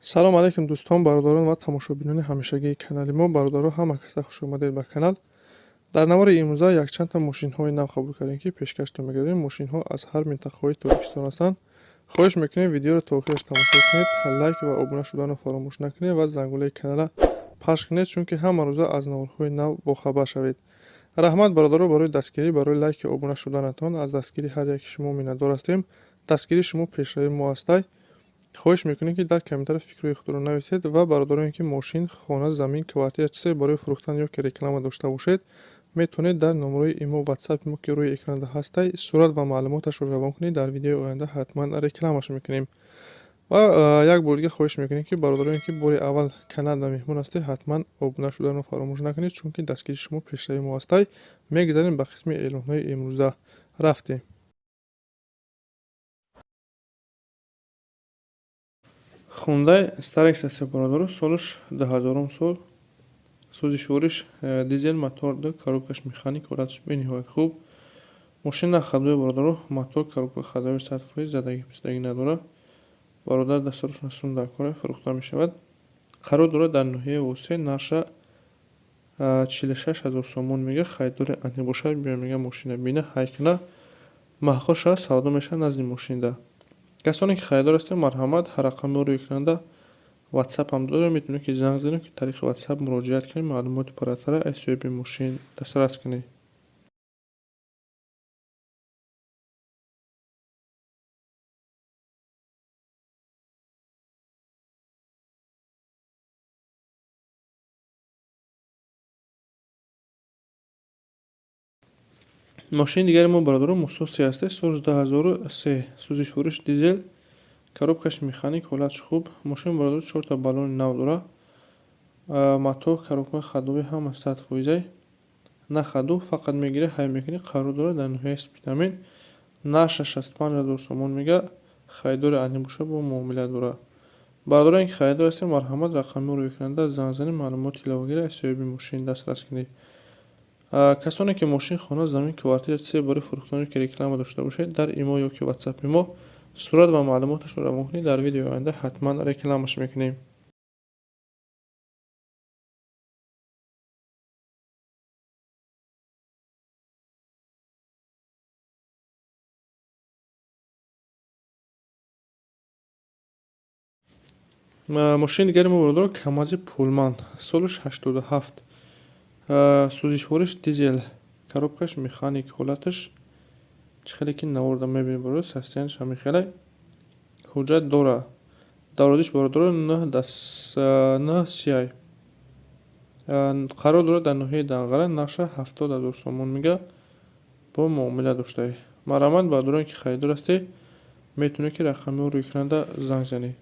Салом алейкум, дӯстон, бародарон ва тамошобинони ҳамешагии канали мо. Бародаро, ҳама каса хуш омадед ба канал. Дар навори имрӯза якчандта мошинҳои нав қабул кардем, ки пешкаштон мегардем. Мошинҳо аз ҳар минтақаҳои Тоҷикистон ҳастанд. Хоҳиш мекунем, видеоро то охираш тамошо кунед, лайк ва обуна шуданро фаромӯш накунед ва зангулаи каналра пахш кунед, чунки ҳама рӯза аз наворҳои нав бохабар шавед. Раҳмат, бародаро, барои дастгирӣ, барои лайки обуна шуданатон. Аз дастгирии ҳар яки шумо миннатдор ҳастем. Дастгирии шумо пешравии мо ҳастай. Хоҳиш мекунем, ки дар комментария фикрҳои худро нависед ва бародароне, ки мошин, хона, замин, квартира, чизе барои фурӯхтан ё ки реклама дошта бошед, метавонед дар номерои имо, ватсапи мо, ки рӯи экранда ҳастай, сурат ва маълумоташро равон кунед. Дар видеои оянда ҳатман рекламаш мекунем. Ва як бор дига хоҳиш мекунем, ки бародароне, ки бори аввал каналда меҳмон ҳастед, ҳатман обуна шуданро фаромӯш накунед, чунки дастгирии шумо пешравии мо ҳастай. Мегузарем ба қисми эълонҳои имрӯза. Рафтем. Хундай Старекс аст, бародаро, солаш 2000-ум сол, сӯзишвориш дизел, мотор ду, коробкаш механик, ҳолаташ бениҳоят хуб. Мошина ходовой, бародаро, мотор, коробка ходовой 100%, задагӣ писдагӣ надорад. Бародар дастарошон сум дар кора, фурӯхта мешавад. Қарор дорад дар ноҳияи Восе, нарша 46 000 сомон мега. Харидори аниқ бошад, биё, мега, мошина бина, ҳай кина, маҳқул шавад, савдо мешавад назди мошинда. Касоне ки харидор ҳастед, марҳамат, ҳар рақами рӯи экранда ватсап ҳам дорем, метавонед ки занг занед, ки тариқи ватсап муроҷиат кунед, маълумоти пурратара аз соҳиби мошин дастрас кунед. Мошини дигари мо, бародаро, Муссо се ҳаст, соли 2003, сӯзишвориш дизел, коробкаш механик, ҳолатш хуб. Мошин, бародаро, чорта баллони нав дорад. Мотор, коробка ходовой ҳама 100%-ай. На ходу, фақат мегирӣ, ҳай мекунӣ. Қарор дорад дар ноҳияи Спитамен. Нарша 65 000 сомон мега. Харидори аниқ бошад, бо муомила дорад. Бародароне ки харидор ҳастед, марҳамат, рақами рӯи экранда занг занед, маълумоти иловагиро аз соҳиби мошин дастрас кунед. Касоне ки мошин, хона, замин, квартира, чизе барои фурӯхтан ё ки реклама дошта бошед, дар имо ё ки ватсапи мо сурат ва маълумоташро равон кунед, дар видеои оянда ҳатман рекламаш мекунем. Мошини дигари мо, бародаро, Камази Пулман, солаш 87, сӯзишвориш дизел, коробкаш механик, ҳолаташ чӣ хеле ки наворда мебинед, бародаро, состоянияш ҳамин хеле. Ҳуҷҷат дорад. Дарозиш, бародаро, нӯҳ сияй. Қарор дорад дар ноҳияи Данғара, нарша 70 000 сомон мега, бо муомила доштаи. Марҳамат, бародароне ки харидор ҳастед, метавонед ки рақами рӯи экранда занг занед.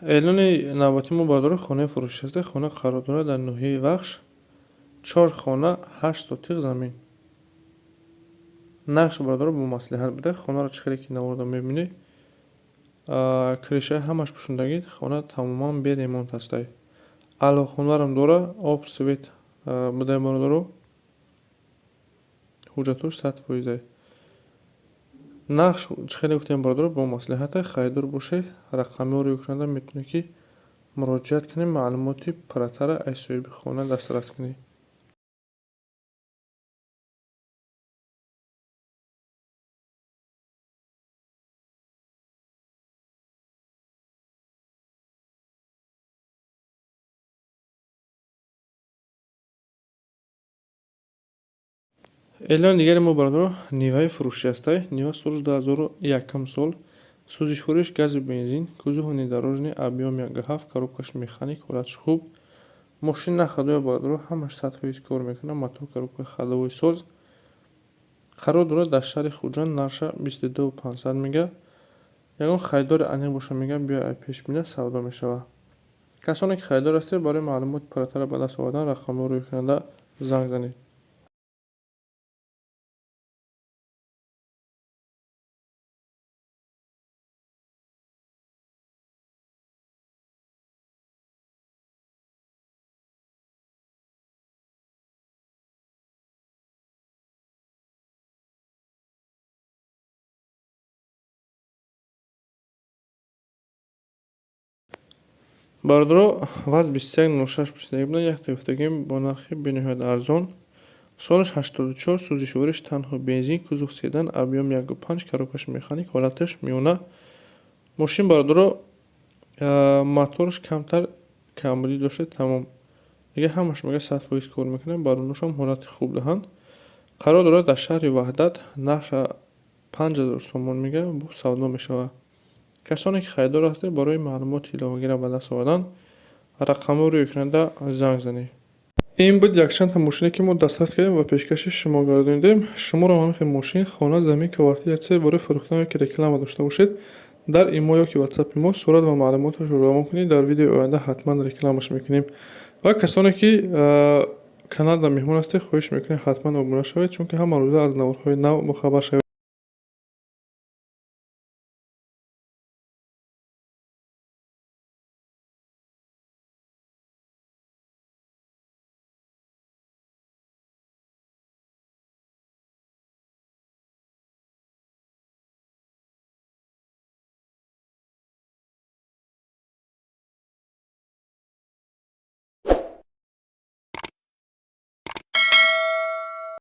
Эълони навбатии мо, бародаро, хонаи фурӯшӣ аст. Хона қарор дорад дар ноҳияи Вахш, чор хона, 8 сотиқ замин. Нақш, бародаро, бо маслиҳат буда. Хонаро чӣ хеле ки наворда мебинед, крышаи ҳамаш пӯшондагӣ, хона тамоман бе ремонт ҳастай. Аълохонарам дора, об, свет буда, бародаро, ҳуҷҷатош 100%-ай. Нақш чӣ хеле гуфтем, бародаро, бо маслиҳата. Харидор бошед, рақамиҳоро ёкунанда метавонед ки муроҷиат кунед, маълумоти пурратара аз соҳиби хона дастрас кунед. Эълони дигари мо, бародаро, Ниваи фурӯшӣ ҳастай. Нива соли 2001 сол, сӯзишвориш гази бензин, кузов внедорожный, объём 1,7, коробкаш механик, ҳолатш хуб. Мошин на ходовой, бародаро, ҳамаш 100% кор мекунад, мотор, коробка ходовой соз. Қарор дорад дар шаҳри Хуҷанд, нарша 22 500 мега. Ягон харидори аниқ боша, мега, биё, ай пеш бина, савдо мешавад. Касоне ки харидор ҳастед, барои маълумоти пурратара ба даст овардан рақамҳоро рӯи экранда занг занед. Бародаро, ВАЗ 2106 пурсидагӣ буданд, якта ёфтагим бо нархи бениҳоят арзон. Солаш 84, сӯзишвориш танҳо бензин, кузов седан, объём 1,5, коробкаш механик, ҳолаташ миёна. Мошин, бародаро, мотораш камтар камбудӣ дошта, тамом. Дига ҳамаш мега 100% кор мекунад, баллоношам ҳолати хуб даҳанд. Қарор дорад дар шаҳри Ваҳдат, нарха 5000 сомон мега, бо савдо мешавад. Касоне ки харидор ҳастед, барои маълумоти иловагиро ба даст овардан рақамҳои рӯи экранда занг занед. Ин буд якчандта мошине, ки мо дастрас кардем ва пешкаши шумо гардонидем. Шуморо ҳамин хел мошин, хона, замин, квартира, чизе барои фурӯхтан ё ки реклама дошта бошед, дар имо ё ки ватсапи мо сурат ва маълумоташро равон кунед, дар видеои оянда ҳатман рекламаш мекунем. Ва касоне ки каналда меҳмон ҳастед, хоҳиш мекунем, ҳатман обуна шавед, чунки ҳама рӯза аз наворҳои нав бохабар шавед.